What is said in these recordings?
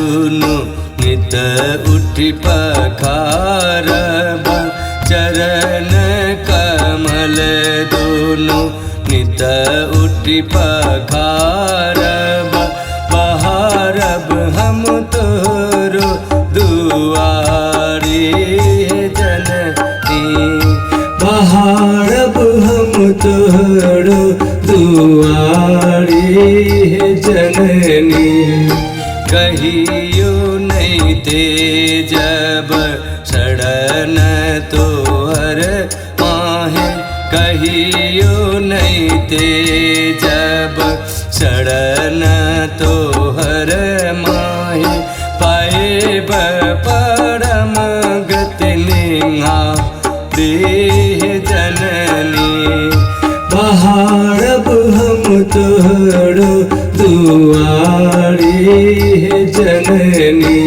दुनु नित उठि पखारब, चरण कमल दुनु नित उठि पखारब। बहारब हम तोरो दुआरी जननी, बहारब हम तोहरो दुआरी जननी। कहियो नहीं ते जब सड़न तोहर माहे, कहियो नहीं ते जब सड़न तोहर माहे। पाएब परम गति निहारी जननी, बहारब हम तोहरो दुआरी जननी।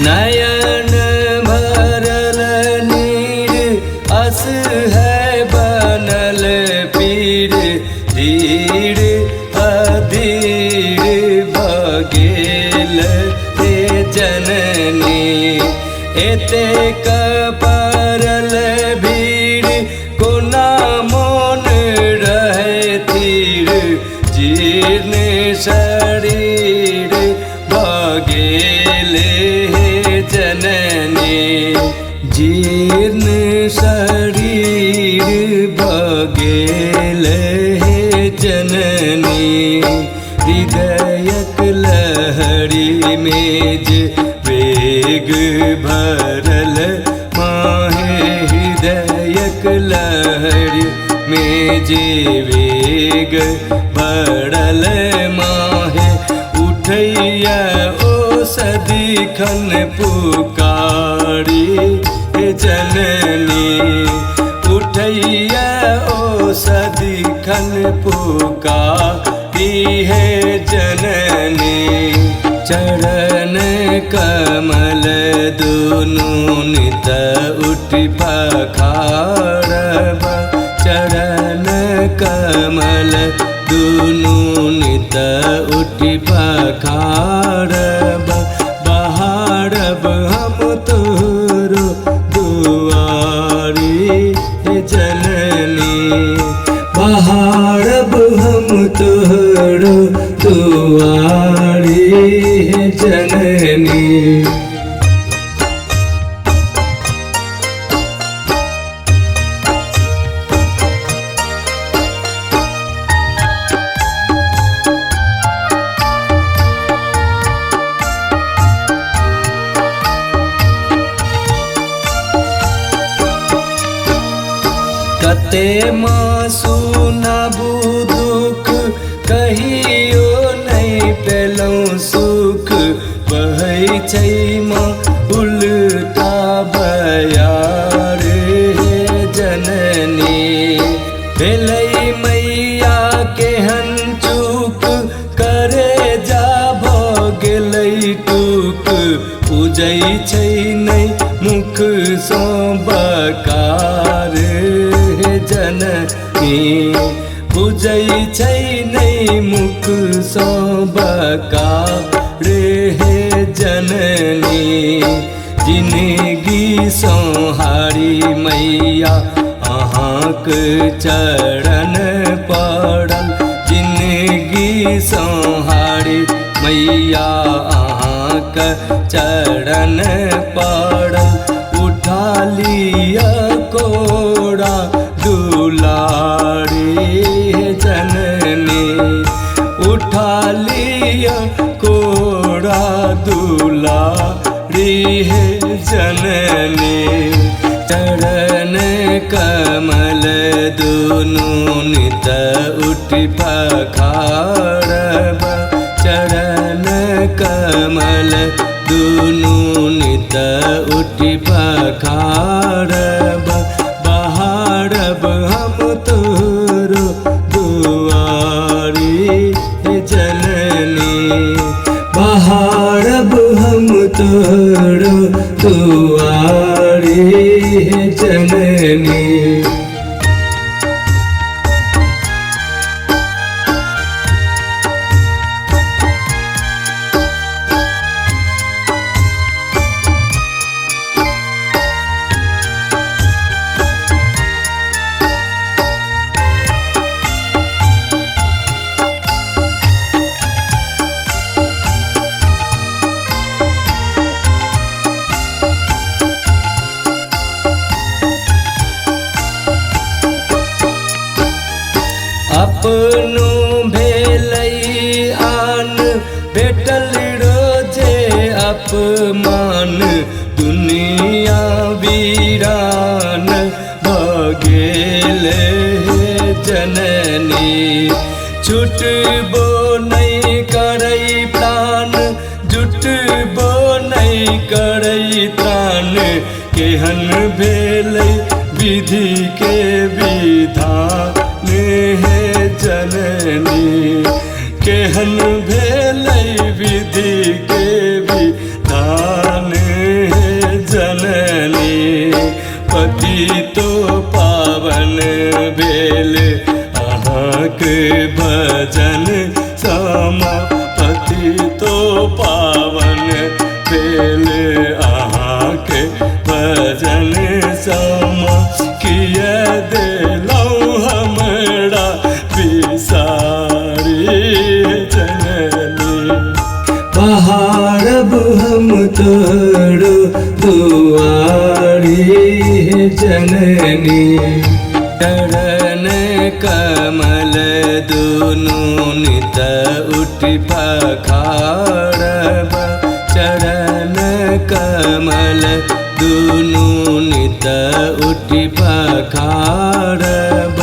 नयन भरल नीर अस है बनल पीर, धीर अधीर भगेल हे जननी। एतेक परल भीड़ कोना मोन रहे तीर, जीर्ण शरीर भगेल हे जननी, जीर्ण शरीर भगेल हे जननी। हृदयक लहरी में जे वेग भरल माहे, हृदयक लहरी में जे वेग भरल माहे। उठैया ओ सदिखन पुकारी जननी, उठैया ओ सदिखन पुकारी हे जननी। चरण कमल दुनु नित उठि पखारब, चरण कमल दुनु नित उठि पखारब। बहारब हम तोरो दुआरी जननी, बहारब हम तोहरो दुआरी जननी। कते माँ सुनाबू दुख, कहियो नहीं पेलौं सुख। बहै छै माँ उल्टा बयार हे जननी। भेलै मैया केहन चूक, करे जा भऽ गेलै टूक। पूजै छै नहि मुख सँ बकार हे जननी, पूजै छै नहि मुख सँ बकार हे जननी। जिनगी सँ हारी मैया अहाँक चरण पड़ल, जिनगी सँ हारी मैया अहाँक चरण पड़ल। उठा लिअ कोरा दुलारी जननी, उठा लिअ कोरा दुलारी हे जननी। चरण कमल दुनू नित उठि पखारब, कमल दुनू नित उठि पखारब बहारब हम तोरो दुआरी हे जननी। बहारब हम तोरो दुआरी हे जननी। अपनो भेलै आन भेटल रोजे अपमान दुनिया वीरान भऽ गेल हे जननी। छुटबो नहि करै प्राण जुटबो नहि करै त्राण केहन भेलै विधि के विधान हे जननी। केहन भेलै विधि के विधान हे जननी। पति तो पावन भेल अहाँके भजन समा पति तो पावन भेल अहाँके भजन समा किया देलहुँ हमरा बिसारी जननी। बहारब हम तोरो दुआरी हे जननी। चरण कमल दुनू नित उठि पखारब चरण कमल दुनू नित उठि पखारब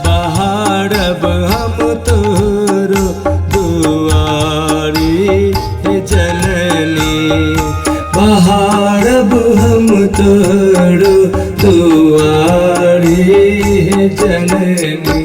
बहारब हम तोरो दुआरी हे जननी। बहारब हम तोरो दुआरी हे जननी।